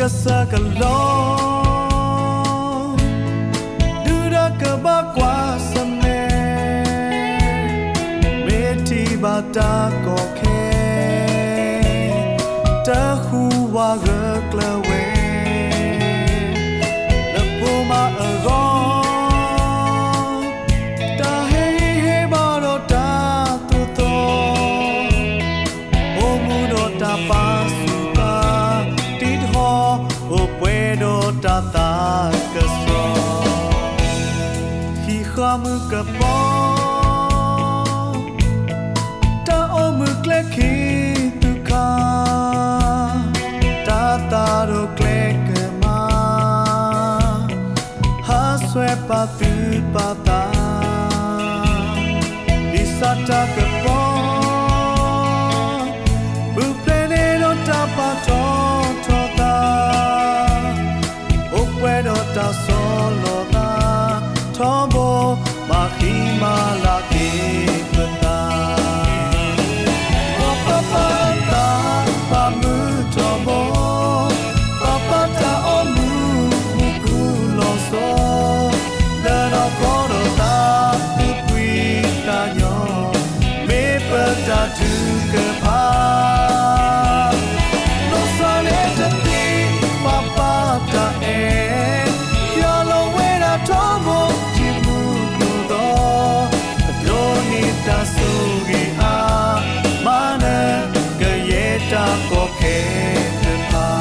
ကစၢ်ကလီၤ ဒုးဒီးကဘၣ်ကွၢ်ဆၢၣ်မဲာ်, မ့ၢ်ထံၣ်ဘၣ်တၢ်ကီခဲ, တဟူးဝးဂၢၢ်ကျၢၤဝဲ, လၢဖိမါအဂီၢ် တၢ်ဟ့ၣ်ဂံၢ်ဟ့ၣ်ဘါဒီးတၢ်သိၣ်သီ, အိၣ်မူဒီးတၢ်ပာ်ဆူၣ်သး, တံာ်တဟီၣ်အိၣ်ပှဲၤဒီးတၢ်သးကဆှီ, ဟံးဃာ်မုၢ်ကပီၤ တၢ်အိၣ်မုာ်ကျဲခံသူၣ်ခါ, တၢ်သးဒိၣ်ကျဲကမၤ, ဟးဆှဲးပာ်သူၣ်ပာ်သး, ဒ်စးတၢ်ကပီၤ ပူၤဖျဲးန့ၢ်ဒီးတၢ်ပာ်ထီၣ်ထီသး, အိၣ်ပှဲၤဒီးတၢ်ဆီၣ်လီၤသး, ထီဘိမၤဃံမၤလၤက့ၤပသး, မ်ပၢ်ပၢ်အသး ပၢ်မုၢ်ထီဘိ, ပၢ်ပၢ်တၢ်အိၣ်မူမုၢ်ကူလီၤစိ, လၢနီၢ်ကီၢ်ဒီးသးသူၣ်ကွံာ်သးညီ, မ့ၢ်ပတၢ်ထုကဖၣ် လီၤစၢ်လၢတသံ ပၢ်ပၢ်တၢ်အဲၣ်, ယွၤလီၤဝဲဒၣ်ထီဘိ ယမူဒိၣ်သီ, အဒိးန့ၢ်တၢ်ဆိၣ်ဂ့ၤအါ, မၤနၢၤကယဲၢ်တၢ်ကီခဲတဖၣ်.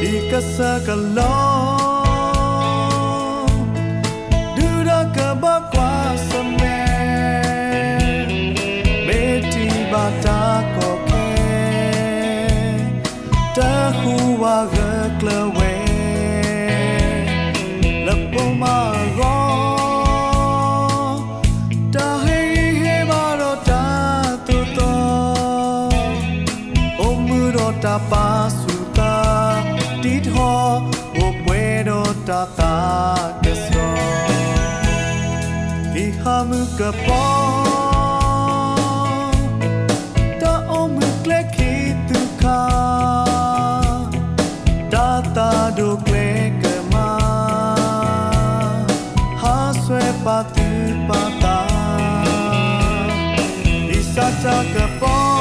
ဒ်ကစၢ်ကလီၤ ဒုးဒီးကဘၣ်ကွၢ်ဆၢၣ်မဲာ်, မ့ၢ်ထံၣ်ဘၣ်တၢ်ကီခဲ, တဟူးဝးဂၢၢ်ကျၢၤဝဲ, လၢဖိမါအဂီၢ် တၢ်ဟ့ၣ်ဂံၢ်ဟ့ၣ်ဘါဒီးတၢ်သိၣ်သီ, အိၣ်မူဒီးတၢ်ပာ်ဆူၣ်သး, တံာ်တဟီၣ်အိၣ်ပှဲၤဒီးတၢ်သးကဆှီ, ဟံးဃာ်မုၢ်ကပီၤ တၢ်အိၣ်မုာ်ကျဲခံသူၣ်ခါ, တၢ်သးဒိၣ်ကျဲကမၤ, ဟးဆှဲးပာ်သူၣ်ပာ်သး, ဒ်စးတၢ်ကပီၤ